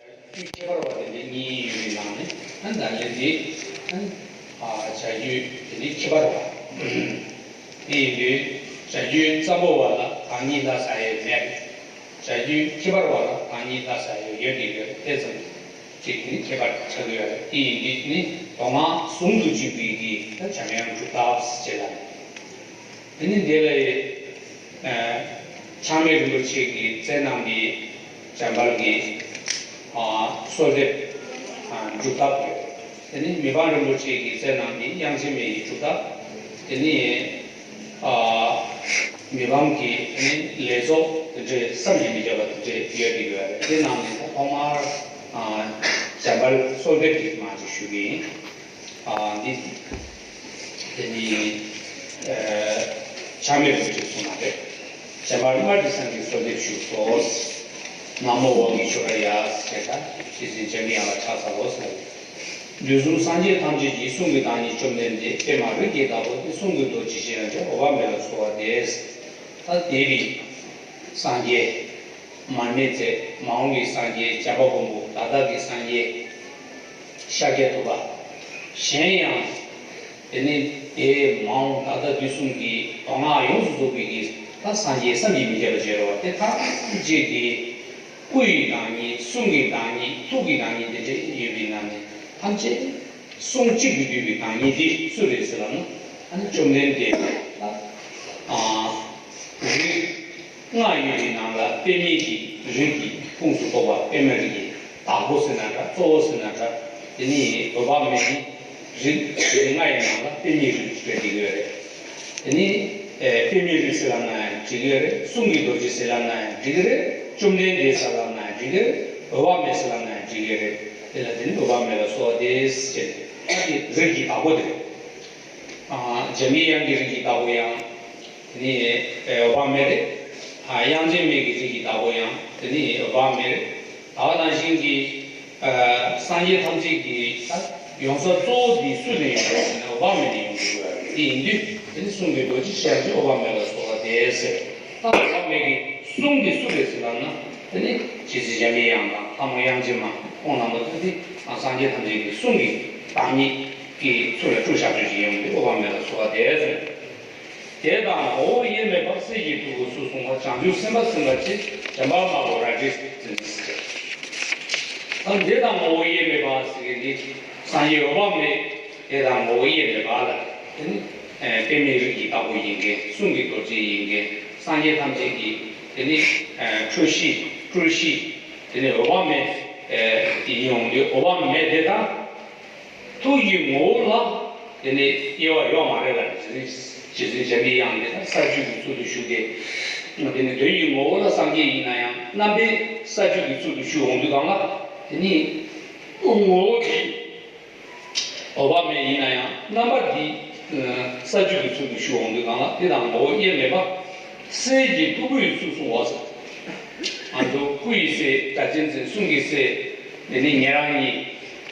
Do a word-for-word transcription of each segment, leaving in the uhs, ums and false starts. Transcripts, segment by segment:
བྱ་རྒྱུད་ཁྱད་པར་བ་དེ་འདྲ་གཉིས་ཡོད་པའི་ནང་ནས་ཨ་ད་ལན་དེ་ཨ་བྱ་རྒྱུད་དེ་ནི་ཁྱད་པར་བ། དེ་ཡིན་དུས་བྱ་རྒྱུད་ཙམ་པོ་བ་ལ་བདག་ཉིད་ལྟ་ས་ཡོད་མེད། བྱ་རྒྱུད་ཁྱད་པར་བ་ལ་བདག་ཉིད་ལྟ་ས་ཡོད་ཡོད་དེ་ཡོད་དེ་ཙམ་ཅིག་ནི་ཁྱད་པར་ཆགས་ཀྱི་ཡོད་རེད། དེ་ཡིན་དུས་ནི་མདོ་སྔགས་ཟུང་དུ་འཇུག་པའི་གི་ད་འཇམ་དབྱངས་སྒྲུབ་ཐབས་ཟེར་ལ། དེ་ནི་འདི་ལ་ཡི་ཨ་ཆགས་མེད་རིན་པོ་ཆེ་གིས་མཛད་གནང་བའི་འཇམ་དཔལ་གྱི་ཨ་གསོལ་འདེབས་ཨ་སྒྲུབ་ཐབས་ཡོད། དེ་ནི་མི་ཕམ་རིན་པོ་ཆེ་གིས་མཛད་གནང་བའི་དབྱངས་ཅན་མའི་ཡི་སྒྲུབ་ཐབས། དེ་ནི་ཨ་མི་ཕམ་གྱི་དེ་ནི་ལས་ཚོགས་དེ་འདྲའི་བསམ་གྱིས་མི་ཁྱབ་པ་དེ་འདྲའི་ཡོད་དེ་ཡོད་རེད། དེ་ནང་ནས་ད་ཐོག་མར་ཨ་འཇམ་དཔལ་གསོལ་འདེབས་ཀྱི་མ་ཅིག་ཞུ་གི་ཡིན། ཨ་འདི་དེ་ནི་ཨ་ཆགས་མེད་རིན་པོ་ཆེས་གསུངས་པ་རེད། འཇམ་དཔལ་སྨྲ་སྒྲོལ་སངས་རྒྱས་གསོལ་འདེབས་ཞུ་སོ། ན་མོ་འོག་གི་ཆོ་ག་ཡ་ཟེར་ད་ཇི་སྲིད་འཇམ་པའི་དབྱངས་ལ་ཕྱག་འཚལ་ལོ་ཟེར། དུས་གསུམ་སངས་རྒྱས་ཐམས་ཅད་ཀྱི། གསུང་གི་བདག་ཉིད་བཅོམ་ལྡན་འདས། པདྨ་རིགས་ཀྱི་བདག་པོ་སྟེ། གསུང་གི་རྡོ་རྗེ་ཞེས་བྱ། འོད་དཔག་མེད་ལ་གསོལ་བ་འདེབས། ད་འདས་པའི་སངས་རྒྱས། མར་མེ་མཛད། མ་འོངས་པའི་སངས་རྒྱས། བྱམས་པ་མགོན་པོ། ད་ལྟ་གི་སངས་རྒྱས་ཤཱཀྱ་ཐུབ་པ། གཞན་ཡང་དེ་ནི་འདས་མ་འོངས་ད་ལྟ་དུས་གསུམ་གྱི་མདོ་སྔགས་ཡོངས་སུ་རྫོགས་པའི་གི་ད་སངས་རྒྱས་བསམ་གྱིས་མི་ཁྱབ་པ་མཇལ་བ་དེ་ཐམས་ཅད་ཀྱི་སྐུ་ཡི་བདག་ཉིད། གསུང་གི་བདག་ཉིད། ཐུགས་ཀྱི་བདག་ཉིད་དེ་འདྲ་ཡོད་པའི་ནང་ནས་ཐམས་ཅད་གསུང་གཅིག་གིས་བསྡུས་པའི་བདག་ཉིད་དེ་སུ་རེད་ཟེར་ལབ་ན། ཨ་ནི་བཅོམ་ལྡན་འདས་ད་ཨ་རིགས་ལྔ་ཡོད་པའི་ནང་ལ་པདྨའི་གི་རིགས་ཀྱི་ཁོངས་སུ་གཏོགས་པ། པདྨ་རིགས་ཀྱི་བདག་པོ་ཟེར་ན་འདྲ། གཙོ་བོ་ཟེར་ན་འདྲ། དེ་ནི་འོད་དཔག་མེད་ནི་རིགས་རིགས་ལྔ་ཡི་ནང་ལ་པདྨའི་རིགས་རེད་བསྡད་ཀྱི་ཡོད་རེད། དེ་ནི་ཨེ་པདྨའི་རིགས་ཟེར་ལབ་ན་ཡང་འགྲིག་གི་རེད། གསུང་གི་རྡོ་རྗེ་ཟེར་ལབ་ན་ཡང་འགྲིག་གི་རེད། བཅོམ་ལྡན་འདས་ཟེར་ལབ་ན་ཡང་འགྲིག་གི་རེད། འོད་དཔག་མེད་ཟེར་ལབ་ན་ཡང་འགྲིག་གི་རེད། དེ་ལ་དེ་ནི་འོད་དཔག་མེད་ལ་གསོལ་བ་འདེབས་ཟེར་ནས་ཨ་ནི་རིགས་ཀྱི་བདག་པོ་དེ་རེད། ཨ་འཇམ་པའི་དབྱངས་ཀྱི་རིགས་ཀྱི་བདག་པོ་ཡང་དེ་ནི་ཨེ་འོད་དཔག་མེད་རེད། ཨ་དབྱངས་ཅན་མའི་གི་རིགས་ཀྱི་བདག་པོ་ཡང་དེ་ནི་འོད་དཔག་མེད་རེད། ད་ག་ནང་བཞིན་གྱི་ཨ་སངས་རྒྱས་ཐམས་ཅད་ཀྱི་ད་ཡོང་ས་གཙོ་བོ་འདི་སུ་ནས་ཡོང་དགོས་ཟེར་ན་འོད་དཔག་མེད་ནས་ཡོང་དགོས་ཀྱི་ཡོད་རེད། དེ་ཡིན་དུས་དེ་ནི་གསུང་གི་རྡོ་རྗེ་ཞེས་བྱ་འོད་དཔག་མེད་ལ་གསོལ་བ་འདེབས་ཟེར། ད་འོད་དཔག་མེད་ཀྱི་གསུང་འདི་སུ་རེད་ཟེར་ལབ་ན་དེ་ནི་རྗེ་བཙུན་འཇམ་པའི་དབྱངས་དང་ལྷ་མོ་དབྱངས་ཅན་མ་ཁོང་རྣམ་པ་ཐམས་ཅད་སངས་རྒྱས་ཐམས་ཅད་ཀྱི་གསུང་གི་བདག་ཉིད་ཀྱི་ཚུལ་ལ་སྤྲུལ་བཞག་ཚུལ་གྱི་ཡོང་དུས་འོད་དཔག་མེད་ལ་གསོལ་བ་འདེབས་ཟེར། དེ་དང་ངོ་བོ་དབྱེར་མེད་པ། གསེར་གྱི་སྟུག་པོ་ཚུལ་བཟུང་བ། བྱང་ཆུབ་སེམས་དཔའ་སེམས་དཔའ་ཆེ། འཇམ་དཔལ་དམར་པོ་རལ་གྲི་འཛིན་ཟེར། ཨ་དེ་དང་ངོ་བོ་དབྱེར་མེད་པ་ཟེར་གྱི་འདི་སངས་རྒྱས་འོད་དཔག་མེད་དེ་དང་ངོ་བོ་དབྱེར་མེད་པ་ལ་དེ་ནི་ཨ་པདྨའི་རིགས་ཀྱི་བདག་པོ་ཡིན་མཁན། གསུང་གི་རྡོ་རྗེ་ཡིན་མཁན། སངས་རྒྱས་ཐམས་ཅད་ཀྱི་དེ་ནི་ཨ་འཕྲོད་གཞི་སྤྲུལ་གཞི་དེ་ནི་འོད་དཔག་མེད་ཨ་ཡིན་འོང་དུས་འོད་དཔག་མེད་དེ་དང་། ཐུགས་ཀྱི་ངོ་བོ་ལ་དེ་ནི་དབྱེ་བ་ཡོད་མ་རེད་ལ། རྗེ་བཙུན་འཇམ་པའི་དབྱངས་དེ་ལ་ས་བཅུ་གི་ཚུལ་དུ་བཞུགས་ཏེ། དེ་ནི་དོན་གྱི་ངོ་བོ་ལ་སངས་རྒྱས་ཡིན་ན་ཡང་རྣམ་པའི་ས་བཅུ་གི་ཚུལ་དུ་བཞུགས་འོང་དུས་གང་ལ་དེ་ནི་ངོ་བོ་དེ་འོད་དཔག་མེད་ཡིན་ན་ཡང་རྣམ་པ་དེ་ས་བཅུ་གི་ཚུལ་དུ་བཞུགས་འོང་དུས་གང་ལ་དེ་དང་ངོ་བོ་དབྱེར་མེད་པ། གསེར་གྱི་སྟུག་པོའི་ཚུལ་བཟུང་བ་ཟེར། ཨ་མདོ་སྐུ་ཡི་གསེར། སྒྲ་གཅན་འཛིན་གསུང་གི་གསེར། དེ་ནི་ཉེ་རང་ཉིད།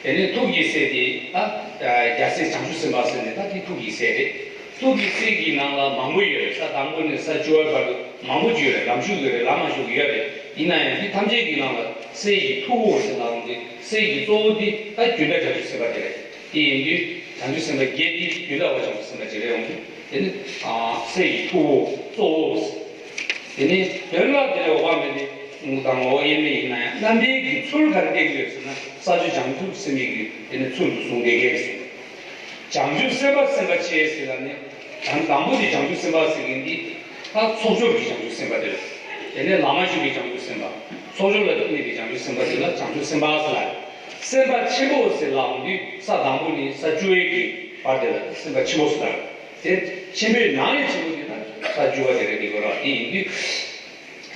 དེ་ནི་ཐུགས་ཀྱི་གསེར་དེ་ད་རྒྱལ་སྲས་བྱང་ཆུབ་སེམས་དཔའ་ཟེར་ནས་ད་དེ་ཐུགས་ཀྱི་གསེར་རེད། ཐུགས་ཀྱི་གསེར་གྱི་ནང་ལ་མང་པོ་ཡོད་རེད། ས་དང་པོ་ནས་ས་བཅུ་པའི་བར་དུ་མང་པོ་ཅིག་ཡོད་རེད། ལམ་ཞུགས་ཡོད་རེད། ལམ་མ་ཞུགས་ཡོད་རེད། ཡིན་ན་ཡང་འདི་ཐམས་ཅད་ཀྱི་ནང་ལ་གསེར་གྱི་ཐུ་བོ་ཟེར་ནའང་འདི་གསེར་གྱི་གཙོ་བོ་འདི་ད་རྒྱུད་གྲྭ་བྱང་ཆུབ་སེམས་དཔའ་དེ་རེད། དེ་ཡིན་དུས་བྱང་ཆུབ་སེམས་དཔའ་བརྒྱད་འདི་རྒྱུད་གྲྭ་བ་བྱང་ཆུབ་སེམས་དཔའ་ཅིག་རེད་འོང་དུས་དེ་ནི་གསེར་གྱི་ཐུ་བོ་གཙོ་བོ། དེ་ནི་དོན་ལ་དེ་ལས་འོད་དཔག་མེད་དེ་ངོ་བོ་དང་ངོ་བོ་དབྱེར་མེད་ཡིན་ན་ཡང་རྣམ་པའི་གི་ཚུལ་ག་རེ་བསྟན་གྱི་ཡོད་ཟེར་ན་ས་བཅུ་བྱང་ཆུབ་སེམས་དཔའི་གི་དེ་ནི་ཚུལ་དུ་བཟུང་བསྡད་མཁན་ཟེར། བྱང་ཆུབ་སེམས་དཔའ་སེམས་དཔའ་ཆེ་ཟེར་ལ་ནི་དང་དང་པོ་དེ་བྱང་ཆུབ་སེམས་དཔའ་ཟེར་མཁན་འདི་ད་ཚོགས་སྦྱོར་གྱི་བྱང་ཆུབ་སེམས་དཔའ་དེ་རེད། དེ་ནས་ལམ་མ་ཞུགས་པའི་བྱང་ཆུབ་སེམས་དཔའ། ཚོགས་སྦྱོར་ལ་གནས་པའི་བྱང་ཆུབ་སེམས་དཔའ་དེ་ལ་བྱང་ཆུབ་སེམས་དཔའ་ཟེར་ལ། སེམས་དཔའ་ཆེན་པོ་ཟེར་ལབ་འོང་དུས་ས་དང་པོ་ནས་ས་བཅུ་པའི་གི་བར་དེ་ལ་སེམས་དཔའ་ཆེན་པོ་ཟེར་ལ། དེ་ཆེན་པོའི་ནང་ནས་ཆེན་པོ་དེ་ན་ས་བཅུ་པ་དེ་རེད་འདི་གོ་ར། དེ་ཡིན་དུས་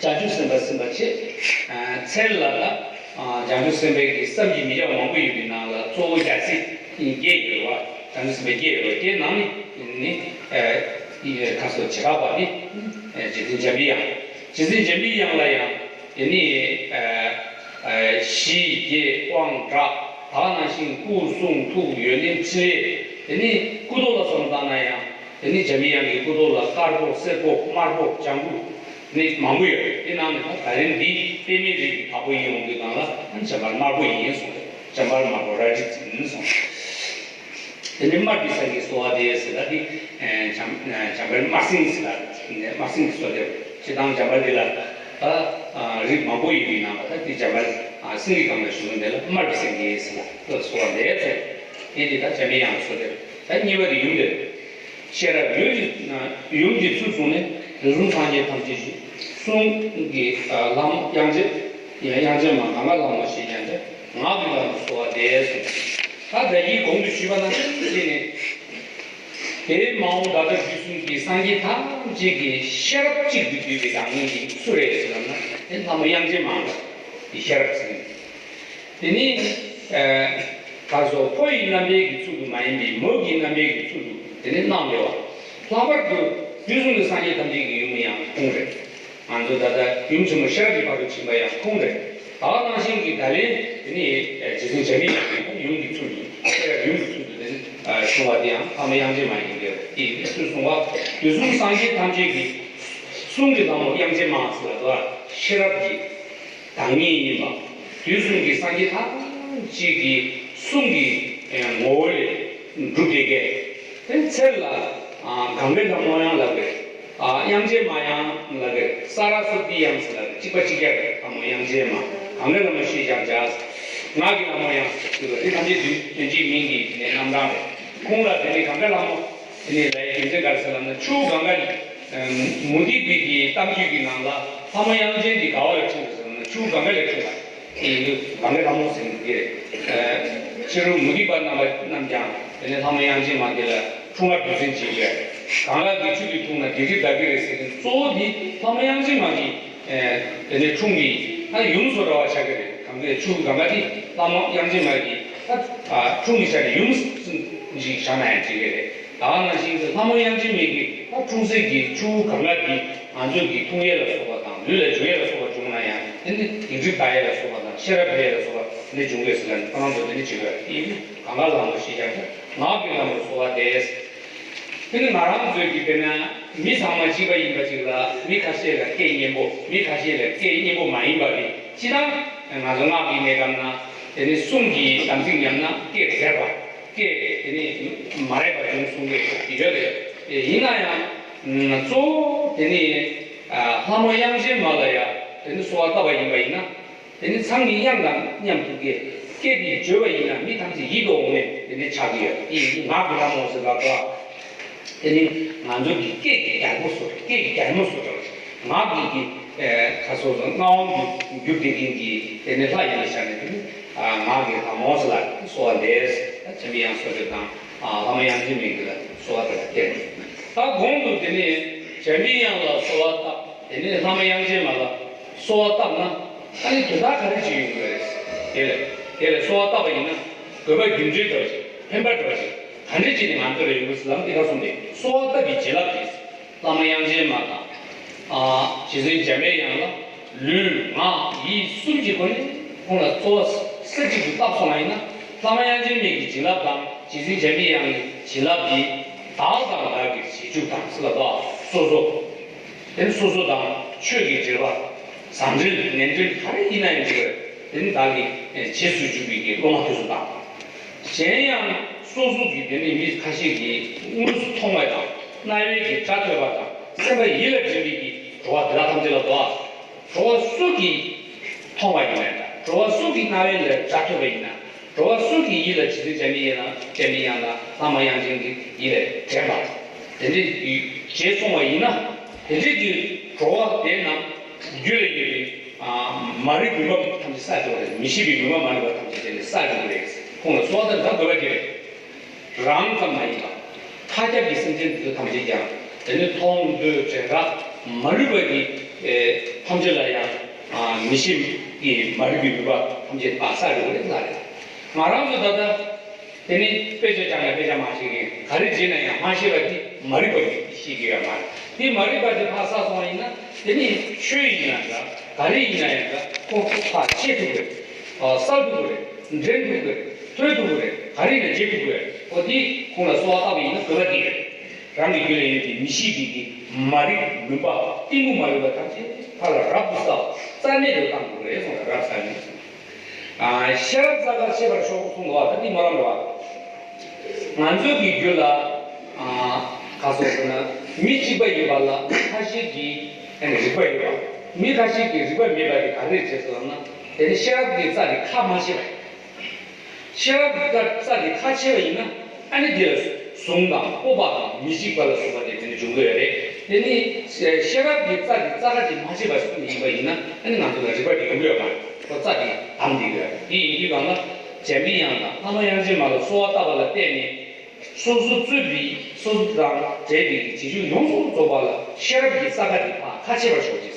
བྱང་ཆུབ་སེམས་དཔའ་སེམས་དཔའ་ཆེ། ཨ་མཚན་ལ་ད་ཨ་བྱང་ཆུབ་སེམས་དཔའི་གི་བསམ་གྱིས་མི་ཁྱབ་མང་པོ་ཡོད་པའི་ནང་ལ་གཙོ་བོ་རྒྱལ་སྲས་བརྒྱད་ཡོད་པ། བྱང་ཆུབ་སེམས་དཔའ་བརྒྱད་ཡོད་པ་དེའི་ནང་ནས་ནི་ཨ་ཁ་སོ་བྱེ་བྲག་པ་ནི་ཨ་རྗེ་བཙུན་འཇམ་པའི་དབྱངས། རྗེ་བཙུན་འཇམ་པའི་དབྱངས་ལ་ཡང་དེ་ནི་ཨ་ཨ་གཞི་རྒྱས་དབང་དྲག་ད་ག་ནང་བཞིན་སྐུ་གསུང་ཐུགས་ཡོན་ཏན་ཕྲིན་ལས། དེ་ནི་སྐུ་མདོག་ལ་བསམ་བློ་བཏང་ན་ཡང་དེ་ནི་འཇམ་པའི་དབྱངས་ཀྱི་སྐུ་མདོག་ལ་དཀར་པོ་སེར་པོ་དམར་པོ་ལྗང་གུ། ནི་མང་པོ་ཡོད་རེད། དེ་ནང་ནས་ད་ད་རིང་འདི་པད་མའི་རིགས་ཀྱི་བདག་པོ་ཡིན་འོང་དུས་སྒང་ལ་ཨ་ནི་འཇམ་དཔལ་དམར་པོ་ཡིན་གསུངས་རེད། འཇམ་དཔལ་དམར་པོ་རལ་གྲི་འཛིན་གསུངས་རེད། དེ་ནས་དམར་གྱི་སེང་གེ་གསོལ་བ་འདེབས་ཟེར་ལ་དེ་འཇམ་འཇམ་དཔལ་དམར་སེང་ཟེར་ལ་དམར་སེང་གི་གསོལ་འདེབས། སྤྱིར་བཏང་འཇམ་དཔལ་འདི་ལ་ད་རིགས་མང་པོ་ཡོད་པའི་ནང་ལ་ད་དེ་འཇམ་དཔལ་སེང་གེ་སྒང་ལ་བཞུགས་པ་འདི་ལ་དམར་གྱི་སེང་གེ་ཟེར་ལ་གསོལ་བ་འདེབས་ཟེར། དེ་དེ་ད་འཇམ་པའི་དབྱངས་ལ་གསོལ་འདེབས། ད་གཉིས་པ་དེ་ཡུམ་འདེབས། ཤེས་རབ་ཡུམ་གྱི་ཡུམ་གྱི་ཚུལ་བཟུང་ནས་དུས་གསུམ་སངས་རྒྱས་ཐམས་ཅད་ཀྱི་གསུང་གི་ལམ་དབྱངས་ཅན་དབྱངས་ཅན་མ་གངྒཱ་ལྷ་མོ་ཞེས་ཀྱང་བྱ། ངག་གི་ལམ་དུ་གསོལ་བ་འདེབས་སོ། ད་ད་གིན་གོང་དུ་ཞུས་པ་ནང་བཞིན་བྱས་ནས་དེའི་མ་འོངས་ད་ལྟ་དུས་གསུམ་གྱི་སངས་རྒྱས་ཐམས་ཅད་ཀྱི་ཤེས་རབ་གཅིག་ཏུ་བསྡུས་པའི་བདག་ཉིད་ཀྱི་སུ་རེད་ཟེར་ལབ་ན་དེ་ལྷ་མོ་དབྱངས་ཅན་མ་ལ་ཤེས་རབ་ཟེར། དེ་ནི་ཨ་ག་སོ་ཕོ་ཡི་རྣམ་པའི་གི་ཚུལ་དུ་མ་ཡིན་པའི་མོ་གི་རྣམ་པའི་གི་ཚུལ་དུ་དེ་ནི་སྣང་བ། ལྷག་པར་དུ་དུས་གསུམ་གྱི་སངས་རྒྱས་ཐམས་ཅད་ཀྱི་ཡུམ་ཡང་ཁོང་རེད། ང་ཚོ་ད་ལྟ་ཡུམ་ཆེན་མོ་ཤེས་རབ་ཀྱི་ཕ་རོལ་ཕྱིན་པ་ཡང་ཁོང་རེད། ད་ག་ནང་བཞིན་གྱི་ད་ལན་དེ་ནི་རྗེ་བཙུན་འཇམ་པའི་དབྱངས་ཡུམ་གྱི་ཚུལ་དུ་ཤེས་རབ་ཡུམ་གྱི་ཚུལ་དུ་དེ་ནི་བྱུང་བ་དེ་ཡང་ལྷ་མོ་དབྱངས་ཅན་མ་ཡིན་པས་དེ་ཡིན་པའི་ཚུལ་གསུངས་པ། དུས་གསུམ་སངས་རྒྱས་ཐམས་ཅད་ཀྱི་གསུང་གི་ལྷ་མོ་དབྱངས་ཅན་མ་ཟེར་བ་ཤེས་རབ་ཀྱི་བདག་ཉིད་ཡིན་པ། དུས་གསུམ་གྱི་སངས་རྒྱས་ཐམས་ཅད་ཀྱི་གསུང་གི་ངོ་བོ་ལས་གྲུབ་པའི་གེ། དེ་ཚེ་ལ་གངྒཱའི་ལྷ་མོ་ཡང་ལབ་པས། དབྱངས་ཅན་མ་ཡང་ལབ་པས། ས་ར་སྭ་ཏི་ཡང་ཟེར་ལབ་པས། གཅིག་པ་གཅིག་རྐྱང་རེད། ལྷ་མོ་དབྱངས་ཅན་མ། གངྒཱའི་ལྷ་མོ་ཞེས་ཀྱང་བྱ། ངག་གི་ལྷ་མོ་ཡང་ཟེར་བ་དེ་ཐམས་ཅད་དོན་དོན་གཅིག་མིང་གི་རྣམ་གྲངས་རེད། ཁོང་ལ་དེ་ནས་གངྒཱའི་ལྷ་མོ་དེ་ནས་ལ་ཡི་རྒྱུ་མཚན་ག་རེ་ཟེར་ལབ་ན་ཆུ་གངྒཱ་མུ་སྟེགས་པའི་གི་གཏམ་རྒྱུད་ཀྱི་ནང་ལ་ལྷ་མོ་དབྱངས་ཅན་དེ་ག་བ་ལས་འཁྲུངས་པ་ཟེར་ན་ཆུ་གངྒཱ་ལས་འཁྲུངས་པ། དེ་ཡིན་དུས་གངྒཱའི་ལྷ་མོ་ཟེར་གྱི་རེད། ཕྱི་རོལ་མུ་སྟེགས་པ་རྣམ་པ་རྣམས་ཀྱང་དེ་ནས་ལྷ་མོ་དབྱངས་ཅན་མ་དེ་ལ་འཁྲུངས་སྐར་འབུལ་ཚིག་བྱེད་ཀྱི་རེད། གང་ལ་འདི་ཆུ་འདི་འཐུང་ན་སྡིག་སྒྲིབ་དག་གི་རེད་ཟེར་གྱི་གཙོ་བོ་འདི་ལྷ་མོ་དབྱངས་ཅན་མ་གི་དེ་ནས་འཁྲུངས་ཀྱི་ད་ཡུམ་བཟོ་འདྲ་བ་ཆགས་ཀྱི་རེད། གང་གི་ཆུ་གངྒཱ་འདི་ལྷ་མོ་དབྱངས་ཅན་མ་གི་ད་འཁྲུངས་ཀྱི་ཆ་ནས་ཡུམ་ཞིག་བཞག་ན་ཡང་འགྲིག་གི་རེད། ད་ག་ནང་བཞིན་གྱི་ལྷ་མོ་དབྱངས་ཅན་མའི་གི་ད་འཁྲུངས་ཚེས་ཀྱི་ཆུ་བོ་གངྒཱ་འདི་ང་ཚོ་གི་འཐུང་ཡས་ལ་སོགས་པ་དང་ལུས་ལ་འཇུ་ཡས་ལ་སོགས་པ་བྱུང་ན་ཡང་དེ་ནི་སྡིག་སྒྲིབ་དག་ཡས་ལ་སོགས་པ་དང་ཤེས་རབ་འཕེལ་ཡས་ལ་སོགས་པ་དེ་འདྲ་འབྱུང་གི་རེད་ཟེར་ལ་ནི་ཁོ་རང་ཚོ་དེ་འདྲ་བྱེད་དགོས་རེད། དེ་ཡིན་གངྒཱ་ལྷ་མོ་ཞེས་ཀྱང་བྱ། ངག་གི་ལྷ་མོར་གསོལ་བ་འདེབས། དེ་ནི་ང་རང་ཚོའི་གི་དཔེར་ན་མི་ཚང་མ་གཅིག་པ་ཡིན་པ་ཅིག་ལ་མི་ཁ་ཤས་ལ་སྐད་སྙན་པོ་མི་ཁ་ཤས་ལ་སྐད་སྙན་པོ་མ་ཡིན་པ་རེད། སྤྱིར་བཏང་ང་ཚོ་སྔགས་ཀྱི་གནས་སྐབས་ན་དེ་ནི་གསུང་གི་དམ་ཚིག་ཉམས་ན་སྐད་འཛེར་བ། སྐད་དེ་ནི་མ་རེག་པ་བྱུང་གསུང་གི་ཡོད་རེད། དེ་ཡིན་ན་ཡང་གཙོ་བོ་དེ་ནི་ལྷ་མོ་དབྱངས་ཅན་མ་ལ་ཡང་དེ་ནི་གསོལ་བ་བཏབ་པ་ཡིན་པ་ཡིན་ན་དེ་ནི་ཚངས་ཀྱི་དབྱངས་དང་མཉམ་དུ་སྐད་སྐད་དེ་བརྗོད་པ་ཡིན་ན་མི་ཐམས་ཅད་ཡིད་དུ་འོང་བའི་དེ་ནི་ཆགས་ཀྱི་ཡོད། དེ་ཡིན་ངག་གི་ལྷ་མོ་ཟེར་བ་དེ་ནི་ང་ཚོ་གི་སྐད་ཀྱི་རྒྱལ་པོ་སོགས་སྐད་ཀྱི་རྒྱལ་མོ་སོགས་ངག་གི་གི་ཁ་སོགས་སུ་མངའ་དབང་དུ་གྱུར་བསྡད་མཁན་གྱི་དེ་ནི་ལྷ་ཡིན་པའི་ཆ་ནས་དེ་ནི་ངག་གི་ལྷ་མོ་ཟེར་ལ་གསོལ་བ་འདེབས། ད་འཇམ་པའི་དབྱངས་གསོལ་འདེབས་དང་ལྷ་མོ་དབྱངས་ཅན་མའི་གི་ལ་གསོལ་བ་དེ་ལ་བརྟེན། ད་གོང་དུ་དེ་ནི་འཇམ་པའི་དབྱངས་ལ་གསོལ་བ་བཏབ། དེ་ནི་ལྷ་མོ་དབྱངས་ཅན་མ་ལ་གསོལ་བ་བཏབ་ན་ཨ་ནི་དོན་དག་ག་རེ་ཅིག་ཡོང་གི་རེད། དེ་ལས་དེ་ལས་གསོལ་བ་བཏབ་པ་ཡིན་ན་དགོས་པ་རྒྱུ་འབྲས་འདྲ་བ་ཅིག་ཕན་པ་འདྲ་བ་ཅིག་ག་འདྲ་ཅིག་ནི་ང་ཚོ་ལ་ཡོང་གི་ཟེར་ལམ་འདི་ག་གསུངས་ཏེ་གསོལ་བ་བཏབ་པའི་བྱིན་རླབས་ཀྱིས། བླ་མ་དབྱངས་ཅན་མ་དང་། ཨ་རྗེ་བཙུན་འཇམ་པའི་དབྱངས་ལ་ལུས་ངག་ཡིད་གསུམ་གྱི་སྒོ་ནས་ཁོང་ལ་གསོལ་བ་ས་གཅིག་ཏུ་བཏབ་སོང་བ་ཡིན་ན་བླ་མ་དབྱངས་ཅན་མའི་གི་བྱིན་རླབས་དང་རྗེ་བཙུན་འཇམ་པའི་དབྱངས་ཀྱི་བྱིན་རླབས་འདི་བདག་དང་བདག་གི་རྗེས་འཇུག་དང་ཟེར་ལ་བདག་སོ་སོ། དེ་ནི་སོ་སོ་དང་ཆོས་ཀྱི་འབྲེལ་བ་བཟང་འབྲེལ་ངན་འབྲེལ་ག་རེ་ཡིན་ན་ཡང་འགྲིག་པས། དེ་ནི་བདག་གི་རྗེས་སུ་འཇུག་པའི་གི་སློབ་མ་དེ་ཚོ་དང་། གཞན་ཡང་སོ་སོ་གི་དེ་ནི་མི་ཁ་ཤས་ཀྱིས་དངོས་སུ་མཐོང་བ་དང་རྣ་བའི་གི་སྒྲ་ཐོས་པ་དང་སེམས་པ་ཡིད་ལ་དྲན་པའི་གི་འགྲོ་བ་དེ་དག་ཐམས་ཅད་ལ་འདུག་ཨ། འགྲོ་བ་སུ་གིས་མཐོང་བ་ཡིན་ན་འདྲ། འགྲོ་བ་སུ་གིས་རྣ་བའི་ལ་སྒྲ་ཐོས་པ་ཡིན་ན། འགྲོ་བ་སུ་གིས་ཡིད་ལ་རྗེ་བཙུན་འཇམ་པའི་དབྱངས་དང་འཇམ་པའི་དབྱངས་དང་བླ་མ་དབྱངས་ཅན་གྱི་ཡིད་ལ་དྲན་པ། དེ་འདྲའི་རྗེས་སོང་བ་ཡིན་ན། དེ་འདྲའི་གི་འགྲོ་བ་དེ་རྣམས་རྒྱུད་ལ་ཡོད་པའི་མ་རིག་མུན་པ་ཐམས་ཅད་བསལ་འགྲོ་བ་རེད། མི་ཤེས་པའི་མུན་པ་མ་རིག་པ་ཐམས་ཅད་དེ་ནས་བསལ་འགྲོ་གི་རེད། ཁོང་ལ་གསོལ་བ་དང་འདྲ་དགོས་པ་དེ་རེད། རང་ཙམ་མ་ཡིན་པ། ཐ་ཁྱབ་ཀྱི་སེམས་ཅན་དེ་ཚོ་ཐམས་ཅད་ཀྱང་དེ་ནི་མཐོང་ཐོས་དྲན་རེག་མ་ལུས་པ་གི་ཐམས་ཅད་ལ་ཡང་མི་ཤེས་ཀྱི་མ་རིག་པའི་མུན་པ་ཐམས་ཅད་ཕར་བསལ་འགྲོ་གི་རེད་ལ་རེད། ང་རང་ཚོ་ད་ལྟ་དེ་ནི་དཔེ་ཆ་སྦྱངས་ན་དཔེ་ཆ་མ་ཤེས་མཁན་ག་རེ་བྱས་ན་ཡང་མ་ཤེས་པ་དེ་མ་རིག་པ་ཡིན་ཤེས་ཀྱི་ཡོད་མ་རེད། དེ་མ་རིག་པ་དེ་ཕར་བསལ་སོང་བ་ཡིན་ན་དེ་ནི་ཆོས་ཡིན་ན་འདྲ་ག་རེ་ཡིན་ན་ཡང་འདྲ་ཁོ་ཕར་ཤེས་ཐུབ་དགོས་བསལ་ཐུབ་དགོས་རེད། འདྲེན་ཐུབ་དགོས་རེད། ཐོས་ཐུབ་དགོས་རེད། ག་རེ་ཡིན་ན་བརྗེད་ཐུབ་དགོས་རེད། ཨོ་དེ་ཁོང་ལ་གསོལ་བ་བཏབ་པ་ཡིན་ན་དགོས་པ་དེ་རེད། རང་གི་རྒྱུད་ལ་ཡོད་པའི་མི་ཤེས་པའི་གི་མ་རིག་མུན་པ་གཏི་མུག་མ་ལུས་པ་ཐམས་ཅད་ཕར་ལ་རབ་ཏུ་བསལ། རྩ་མེད་དུ་བཏང་དགོས་རེད་གསུངས་པ་རབ་བསལ་ནས། ཨ། ཤེས་རབ་རྩ་ཁ་ཕྱེ་བར་ཤོག་གསུངས་པ་ད་འདི་སྨོན་ལམ་རེད་བ། ང་ཚོའི་གི་རྒྱུད་ལ། ཨ། ག་སོགས་ཟེར་ན། མི་གཅིག་པ་ཡིན་པ་ལ་མི་ཁ་ཤས་ཀྱི་ཨ་ནི་རིག་པ་ཡོད་པ། མི་ཁ་ཤས་ཀྱི་རིག་པ་མེད་པ་དེ་ག་རེ་རེད་ཟེར་ན། དེ་ནི་ཤེས་རབ་ཀྱི་རྩ་དེ་ཁ་མ་ཕྱེ་བ་ཡིན། ཤེས་རབ་ཀྱི་རྩ་དེ་ཁ་ཕྱེ་བ་ཡིན་ན། ཨ་ནི་དེ་ལ་གཟུང་དང་སྤོབས་པ་དང་མི་འཇིགས་པ་ལ་སོགས་པ་དེ་དེ་ནི་འབྱུང་གི་ཡོད་རེད། དེ་ནི་ཤེས་རབ་ཀྱི་རྩ་དེ་རྩ་ཁ་དེ་མ་ཕྱེ་བ་ཞིག་ཡིན་པ་ཡིན་ན། ཨ་ནི་ང་ཚོ་ལ་རིག་པ་དེ་ཡོང་གི་ཡོད་མ་རེད། ཁོ་རྩ་དེ་བསྡམས་བསྡད་ཀྱི་ཡོད་རེད། དེ་ཡིན་དུས་གང་ལ་འཇམ་པའི་དབྱངས་དང་བླ་མ་དབྱངས་ཅན་མ་ལ་གསོལ་བ་བཏབ་པ་ལ་བརྟེན་ནས། སོ་སོ་གཙོས་པའི་སོ་སོ་དང་འབྲེལ་བའི་རྗེས་འཇུག་ཡོངས་སུ་རྫོགས་པ་ལ་ཤེས་རབ་ཀྱི་རྩ་ཁ་དེ་ཕར་ཁ་ཕྱེ་བར་ཤོག་ཅིག།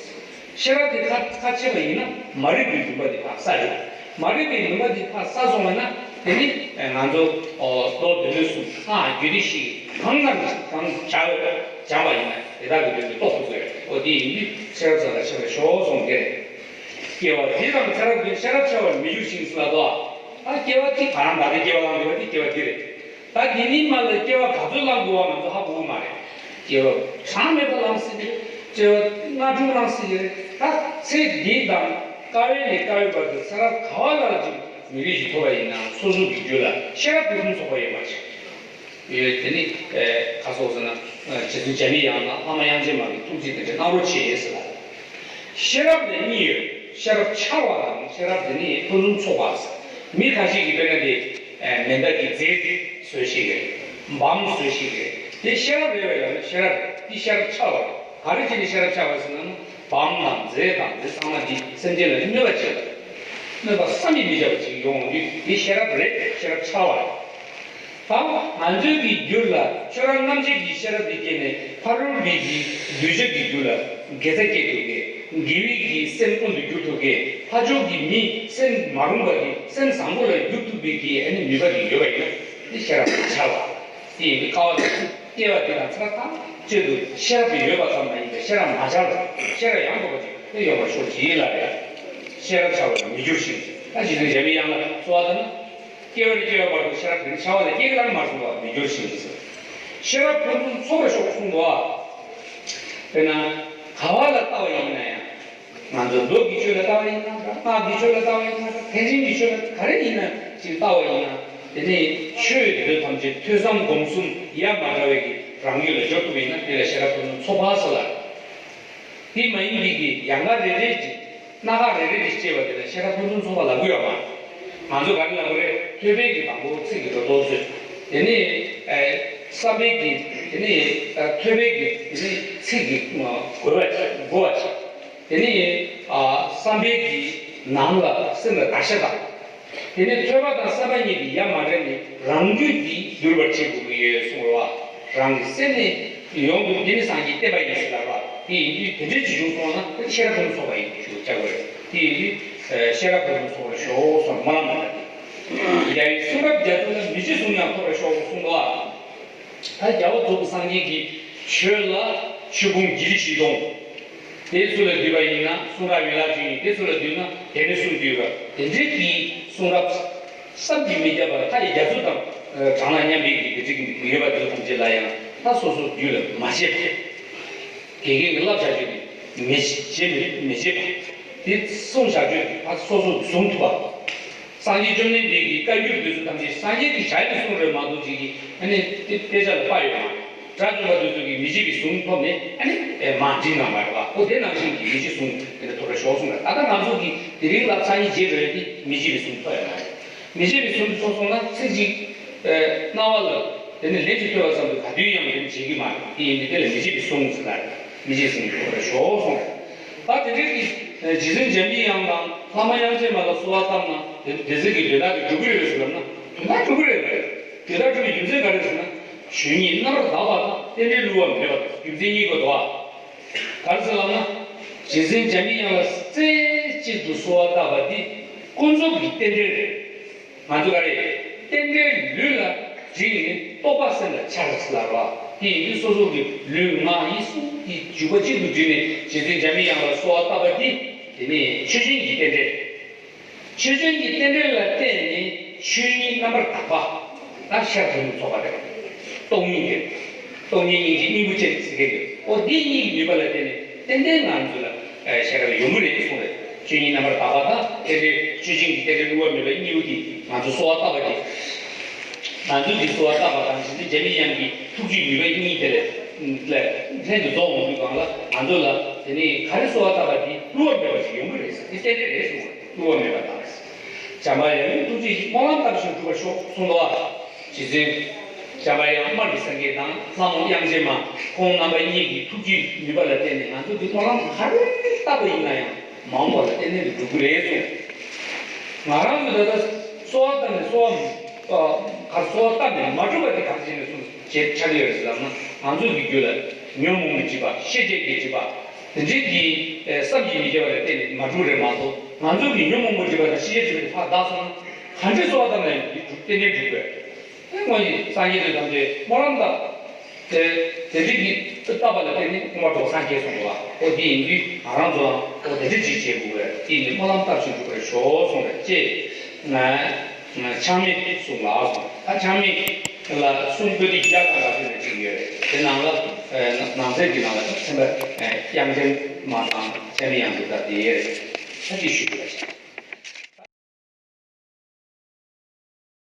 ཤེས་རབ་དེ་ཁ་ཁ་ཕྱེ་བ་ཡིན་ན་མ་རིག་པའི་མུན་པ་དེ་ཕར་བསལ་ཡོང་། མ་རིག་པའི་མུན་པ་དེ་ཕར་བསལ་སོང་བ་ན། དེ་ནི་ང་ཚོ་མདོ་སྡེ་སྣོད་གསུམ་སྔགས་རྒྱུད་སྡེ་བཞི་གང་ཙམ་གང་སྦྱང་སྦྱང་བ་ཡིན་ན་དེ་དག་གི་དོན་དེ་རྟོགས་ཐུབ་ཀྱི་ཡོད། འོ་དེ་ཡིན་དུས་ཤེས་རབ་རྩ་ལ་ཕྱེ་བར་ཤོག་གསུངས་ཏེ། སྐྱེ་བ་འདི་རྣམས་ཚེ་རབས་ཀྱི་ཤེས་རབ་འཆལ་བར་མི་འགྱུར་ཞིང་ཟེར་ལ་དོ། ད་སྐྱེ་བ་གཅིག་ག་རང་ད་ལྟ་སྐྱེ་བ་བླངས་ཡོད་པ་དེ་སྐྱེ་བ་འདི་རེད། ད་འདི་ནི་མ་ལ་སྐྱེ་བ་ག་ཚོད་བླང་དགོས་བ་ང་ཚོ་ཧ་གོ་གི་མ་རེད། སྐྱེ་བ་གྲངས་མེད་པ་བླང་སྲིད་ཀྱི་རེད། སྐྱེ་བ་ལྔ་དྲུག་བླང་སྲིད་ཀྱི་རེད། ད་ཚེ་འདི་དང་དཀའ་བའི་ལས་དཀའ་བའི་བར་དུ་ཚེ་རབས་ག་བ་ལ་ཅིག་མི་རིགས་ཤིག་ཐོབ་པ་ཡིན་ན་སོ་སོ་གི་རྒྱུད་ལ་ཤེས་རབ་ཕུན་སུམ་ཚོགས་པ་ཡོད་པ་ཞིག་ཡོད། དེ་ནི་ག་སོགས་ཟེར་ན། རྗེ་བཙུན་འཇམ་པའི་དབྱངས་དང་བླ་མ་དབྱངས་ཅན་མ་གི་ཐུགས་རྗེ་དེ་འདྲ་གནང་རོགས་བྱེད་ཟེར་ལ། ཤེས་རབ་ལ་གཉིས་ཡོད། ཤེས་རབ་འཆལ་བ་དང་ཤེས་རབ་དེ་ནི་ཕུན་སུམ་ཚོགས་པ་ཟེར། མི་ཁ་ཤས་ཀྱིས་དཔེར་ན་དེ་མེ་མདའ་གི་རྫས་བཟོས་ཤེས་ཀྱི་རེད། འབམ་བཟོས་ཤེས་ཀྱི་རེད། དེ་ཤེས་རབ་རེད་པས། ཡང་ན་ཤེས་རབ་རེད། དེ་ཤེས་རབ་འཆལ་བ་རེད། ག་རེ་བྱས་ནས་ཤེས་རབ་འཆལ་བ་ཟེར་ན། འབམ་དང་རྫས་དང་དེ་ཚང་མ་འདི་སེམས་ཅན་ལ་གནོད་པ་བྱེད་པ་རེད། གནོད་པ་བསམ་གྱིས་མི་ཁྱབ་པ་ཅིག་ཡོང་དུས་དེ་ཤེས་རབ་རེད། ཤེས་རབ་འཆལ་བ་རེད། ད་ང་ཚོའི་གི་རྒྱུད་ལ་ཆོས་རང་རྣམ་འབྱེད་ཀྱི་ཤེས་རབ་དེ་སྐྱེས་ནས་ཕ་རོལ་པོའི་གི་གདུལ་བྱ་གི་རྒྱུད་ལ་དགེ་རྩ་སྐྱེ་ཐུབ་མཁན། དགེ་བའི་གི་སེམས་མངོན་དུ་འགྱུར་ཐུབ་མཁན། ཕ་ཕྱོགས་ཀྱི་མི་སེམས་མ་རུངས་པ་གི་སེམས་བཟང་པོ་ལ་འགྱུར་ཐུབ་པའི་གི་ཨ་ནི་ནུས་པ་དེ་ཡོད་པ་ཡིན་ན་དེ་ཤེས་རབ་འཆལ་བ་དེ་ཡིན་པའི་ཁ་བ་དང་སྐྱེ་བ་དེ་དང་ཚེ་རབས་ཐམས་ཅད་དུ་ཤེས་རབ་དེ་ཡོད་པ་ཙམ་མ་ཡིན་པར་ཤེས་རབ་མ་འཆལ་བར་ཤེས་རབ་ཡང་དག་པ་ཅིག་དེ་ཡོང་བར་ཤོག་ཅིག་ལ་རེ། ཤེས་རབ་འཆལ་བར་མི་འགྱུར་ཞིང་། ད་རྗེ་བཙུན་འཇམ་པའི་དབྱངས་ལ་གསོལ་བ་བཏབ་ན། སྐྱེ་བ་ནས་སྐྱེ་བའི་བར་དུ་ཤེས་རབ་དེ་ནི་འཆལ་བ་ལས་སྐྱེ་གི་ལ་མ་སོང་བར་མི་འགྱུར་ཞིང་ཟེར། ཤེས་རབ་ཕུན་སུམ་ཚོགས་པར་ཤོག་གསུངས་འདུག་ཨ། དཔེར་ན། ག་བ་ལ་ལྟ་བ་ཡིན་ན་ཡང་། ང་ཚོ་མདོ་གི་ཆོས་ལ་ལྟ་བ་ཡིན་ན་འདྲ། སྔགས་ཀྱི་ཆོས་ལ་ལྟ་བ་ཡིན་ན་འདྲ། ཐེག་ཆེན་གྱི་ཆོས་ལ་ག་རེ་ཡིན་ན་ཅིག་ལྟ་བ་ཡིན་ན། དེ་ནས་ཆོས་འདི་ཐམས་ཅད་ཐོས་བསམ་སྒོམ་གསུམ་ཡ་མ་བྲལ་བའི་གི་རང་རྒྱུད་ལ་འཇོག་ཐུབ་པ་ཡིན་ན་དེ་ལ་ཤེས་རབ་ཕུན་སུམ་ཚོགས་པ་ཟེར་ལ། དེ་མ་ཡིན་པའི་གི་ཡང་ག་རེ་རེ་ཅིག་སྣ་ཁ་རེ་རེ་ཅིག་སྐྱེས་པ་དེ་ལ་ཤེས་རབ་ཕུན་སུམ་ཚོགས་པ་ལབ་ཀྱི་ཡོད་མ་རེད། ང་ཚོ་ག་རེ་ལབ་ཀྱི་རེད། ཐོས་པའི་གི་དང་པོ་ཚིག་གི་སྒྲོ་འདོགས་བཟོས། དེ་ནས་ཨ་བསམ་པའི་གི་དེ་ནས་ཨ་ཐོས་པའི་གི་དེ་ནས་ཚིག་གི་ཨ་རྒོལ་བ་ཅིག་རྒོལ་བ་ཅིག་དེ་ནས་ཨ་བསམ་པའི་གི་ནང་ལ་སེམས་ལ་བརྡར་ཤ་དང་། དེ་ནས་ཐོས་པ་དང་བསམ་པ་གཉིས་ཀྱིས་ཡ་མ་བྲལ་ནས་རང་རྒྱུད་འདི་འདུལ་བར་བྱེད་དགོས་ཀྱི་ཡོད་གསུངས་པ། རང་གི་སེམས་ནི་ཡོངས་སུ་འདི་ནི་སངས་རྒྱས་བསྟན་པ་ཡིན་ཟེར་ལབ་པ། དེ་ཡིན་དུས་དེ་འདྲའི་ཅིག་བྱུང་སོང་ན་དེ་ཤེས་རབ་ཕུན་སུམ་ཚོགས་པ་ཡིན་ཞུ་བྱ་དགོས་རེད། དེ་ཡིན་དུས་ཤེས་རབ་ཕུན་སུམ་ཚོགས་པར་ཤོག་གསུངས་སྨོན་ལམ་མ་བཏབ་སྟེ། རྒྱལ་བའི་གསུང་རབ་རྒྱ་མཚོ་ལ། མི་ཕྱེད་གཟུངས་ཡང་ཐོབ་པར་ཤོག་གསུངས་པ། ད་རྒྱལ་བ་རྫོགས་པའི་སངས་རྒྱས་ཀྱི་ཆོས་ལ་ཆོས་ཕུང་བརྒྱད་ཁྲི་བཞི་སྟོང་། དེ་ཚོ་ལ་འདུས་པ་ཡིན་ན་གསུང་རབ་ཡན་ལག་བཅུ་གཉིས། དེ་ཚོ་ལ་འདུས་ན་སྡེ་སྣོད་གསུམ་འདུས་པ། དེ་འདྲའི་གི་གསུང་རབ་བསམ་གྱིས་མི་ཁྱབ་པ་མཐའ་ཡས་རྒྱ་མཚོ་དང་གྲངས་ལ་མཉམ་པའི་གི་དེ་འདྲའི་གི་ཡོད་པ་དེ་ཚོ་ཐམས་ཅད་ལ་ཡང་ད་སོ་སོ་རྒྱུད་ལ་མ་བྱེད་པ། དགེ་རྒན་གྱིས་བསླབ་བྱ་རྒྱུད་དེ་མི་བྱེད་མི་མི་བྱེད་པ། དེ་གསུང་བྱ་རྒྱུད་དེ་ཕར་སོ་སོ་བཟུང་ཐུབ་པ། སངས་རྒྱས་བཅོམ་ལྡན་འདས་ཀྱི་བཀའ་འགྱུར་འདི་ཚོ་ཐམས་ཅད་སངས་རྒྱས་ཀྱི་ཞལ་ནས་གསུངས་རེད་མ་གཏོགས་ཅིག་གིས་ཨ་ནི་དེ་དཔེ་ཆ་ལ་དཔར་ཡོད་མ་རེད། དགྲ་བཅོམ་པ་འདི་ཚོ་གིས་མི་བྱེད་པའི་གཟུངས་ཐོབ་ནས་ཨ་ནི་མར་བྲིས་གནང་བ་རེད་བ། ཨོ་དེ་ནང་བཞིན་གྱི་མི་བྱེད་གཟུངས་དེ་འདྲ་ཐོབ་པར་ཤོག་གསུངས་རེད། ད་ལྟ་ང་ཚོ་གིས་དེ་རིང་ལ་སངས་རྒྱས་རྗེས་འགྲོ་ཡ་དེ་མི་བྱེད་པའི་གཟུངས་ཐོབ་ཡོད་མ་རེད། མི་བྱེད་པའི་གཟུངས་དེ་ཐོབ་སོང་ན་ཚིག་གཅིག་ཨ་རྣ་བ་ལ་དེ་ནི་ལན་ཅིག་ཐོས་པ་ཙམ་དུ་ག་དུས་ཡང་དེ་ནི་བྱེད་ཀྱི་མ་རེད། དེ་ཡིན་དུས་དེ་ལ་མི་བྱེད་པའི་གཟུངས་ཟེར་ལ་རེད། མི་བྱེད་གཟུངས་ཐོབ་པར་ཤོག་གསུངས་རེད། ད་དེ་འདྲའི་གི་རྗེ་བཙུན་འཇམ་པའི་དབྱངས་དང་བླ་མ་དབྱངས་ཅན་མ་ལ་གསོལ་བ་བཏབ་ན་དེ་དེ་ཚེ་གི་དོན་དག་དེ་འགྲུབ་ཀྱི་རེད་ཟེར་ལབ་ན་དོན་དག་འགྲུབ་ཀྱི་རེད་པས། དེ་ལྟར་འགྲུབ་པའི་རྒྱུ་མཚན་ག་རེ་ཟེར་ན། ཆོས་ཉིད་རྣམ་པར་དག་པ་དང་རྟེན་འབྲེལ་བསླུ་བ་མེད་པ་དང་རྒྱུ་མཚན་གཉིས་པོ་དོ། ག་རེ་ཟེར་ལབ་ན། རྗེ་བཙུན་འཇམ་པའི་དབྱངས་ལ་རྩེ་གཅིག་ཏུ་གསོལ་བ་བཏབ་པ་འདི་ཀུན་རྫོབ་ཀྱི་རྟེན་འབྲེལ་རེད། ང་ཚོ་ག་རེ། རྟེན་འབྲེལ་ལུས་ལ་བསྒྲིགས་ནས་རྟོག་པ་སེམས་ལ་འཆར་ཟེར་ལབ་པ། དེ་ཡིན་དུས་སོ་སོ་གི་ལུས་ངག་ཡིད་གསུམ་གྱི་འཇུག་པ་གཅིག་ཏུ་བསྒྲིལ་ནས་རྗེ་བཙུན་འཇམ་པའི་དབྱངས་ལ་གསོལ་བ་བཏབ་པ་འདི་དེ་ནས་ཆོས་ཅན་གྱི་རྟེན་འབྲེལ། ཆོས་ཅན་གྱི་རྟེན་འབྲེལ་ལ་བརྟེན་ནས་ཆོས་ཉིད་རྣམ་པར་དག་པ། ད་ཤར་དོན་ཚོགས་པ་རེད། སྟོང་ཉིད་རེད། སྟོང་ཉིད་སྙིང་རྗེ་སྙིང་པོ་ཅན་ཟེར་མཁན་དེ། ཨོ་དེ་གཉིས་ཀྱི་ནུས་པ་ལ་བརྟེན་ནས་ཏན་ཏན་ང་ཚོ་ལ་ཨ་ཤེས་རབ་ཡོང་གི་རེད་གསུངས་རེད། ཆོས་ཉིད་རྣམ་པར་དག་པ་དང་རྟེན་འབྲེལ་ཆོས་ཅན་གྱི་རྟེན་འབྲེལ་བསླུ་བ་མེད་པ་གཉིས་པོ་དེ་ང་ཚོ་གསོལ་བ་བཏབ་པ་དེ། ང་ཚོ་གིས་གསོལ་བ་བཏབ་པ་དང་རྗེ་བཙུན་འཇམ་པའི་དབྱངས་ཀྱི་ཐུགས་རྗེའི་ནུས་པ་གཉིས་དེ་ལས་ལྷན་དུ་རྫོགས་འོང་དུས་སྒང་ལ་ང་ཚོ་ལ་དེ་ནི་ག་རེ་གསོལ་བ་བཏབ་པ་དེ་བསླུ་བ་མེད་པ་ཞིག་ཡོང་གི་རེད་ཟེར། དེ་རྟེན་འབྲེལ་རེད་གསུངས་པ་རེད། བསླུ་བ་མེད་པ་དང་། འཇམ་དཔལ་དབྱངས་ཀྱི་ཐུགས་རྗེ་ཡིས་སྨོན་ལམ་བཏབ་ཞིང་འགྲུབ་པར་ཤོག་གསུངས་པ། རྗེ་བཙུན་འཇམ་དཔལ་དབྱངས་དམར་གྱི་སངས་རྒྱས་དང་ལྷ་མོ་དབྱངས་ཅན་མ། ཁོང་རྣམ་པ་གཉིས་ཀྱི་ཐུགས་རྗེའི་ནུས་པ་ལ་བརྟེན་ནས་ང་ཚོ་འདི་སྨོན་ལམ་ག་རེ་བཏབ་པ་ཡིན་ན་ཡང་མ་འོངས་པ་ལ་ཏན་ཏན་དུ་འགྲུབ་ཀྱི་རེད་གསུངས། ང་རང་ཚོ་ད་ལྟ་གསོལ་བ་བཏབ་ནས་གསོལ་བ་ཨ་ག་གསོལ་བ་བཏབ་ནས་མ་གྲུབ་པ་དེ་ག་རེ་བྱས་ནས་གསུངས་བྱས་ཆགས་ཀྱི་ཡོད་རེད་ཟེར་ལབ་ན། ང་ཚོ་གི་རྒྱུད་ལ་ཉོན་མོངས་པའི་སྒྲིབ་པ། ཤེས་བྱའི་སྒྲིབ་པ། དེ་འདྲའི་གི་ཨེ་བསམ་གྱིས་མི་ཁྱབ་པ་ལ་བརྟེན་ནས་མ་གྲུབ་རེད་མ་གཏོགས། ང་ཚོ་གི་ཉོན་མོངས་པ་སྒྲིབ་པ་དང་ཤེས་བྱའི་སྒྲིབ་པ་དེ་ཕར་དག་སོང་ན་ག་འདྲའི་གསོལ་བ་བཏབ་ན་ཡང་དེ་གྲུབ། ཏན་ཏན་འགྲུབ་དགོས། ཨེ་སྔོན་གྱི་སངས་རྒྱས་དེ་ཐམས་ཅད་སྨོན་ལམ་བཏབ། དེ་དེ་འདྲའི་གི་བཏབ་པ་ལ་བརྟེན་ནས་མངོན་པར་རྫོགས་སངས་རྒྱས་གསུངས་པ། ཨོ་དེ་ཡིན་དུས་ང་རང་ཚོའང་ཨོ་དེ་འདྲ་ཅིག་བྱེད་དགོས་པས། དེ་ཡིན་དུས་སྨོན་ལམ་བཏབ་ཞིང་འགྲུབ་པར་ཤོག་གསུངས་པས་ཅེས་ང་ཆགས་མེད་གསུངས་ལ་གསུངས། ད་ཆགས་མེད་ལ་གསུང་པོ་ཏི་བརྒྱ་དང་ལྔ་བཅུ་ནས་ཅིག་ཡོད་རེད། དེ་ནང་ལ་ནང་གསེས་ཀྱི་ནང་ལ་ཚན་པ་དབྱངས་ཅན་མ་དང་ཆགས་མེད་དབྱངས་ཅན་དང་དེ་ཡོད་རེད། ད་ཅིག་ཞུ་དགོས་པ་ཞིག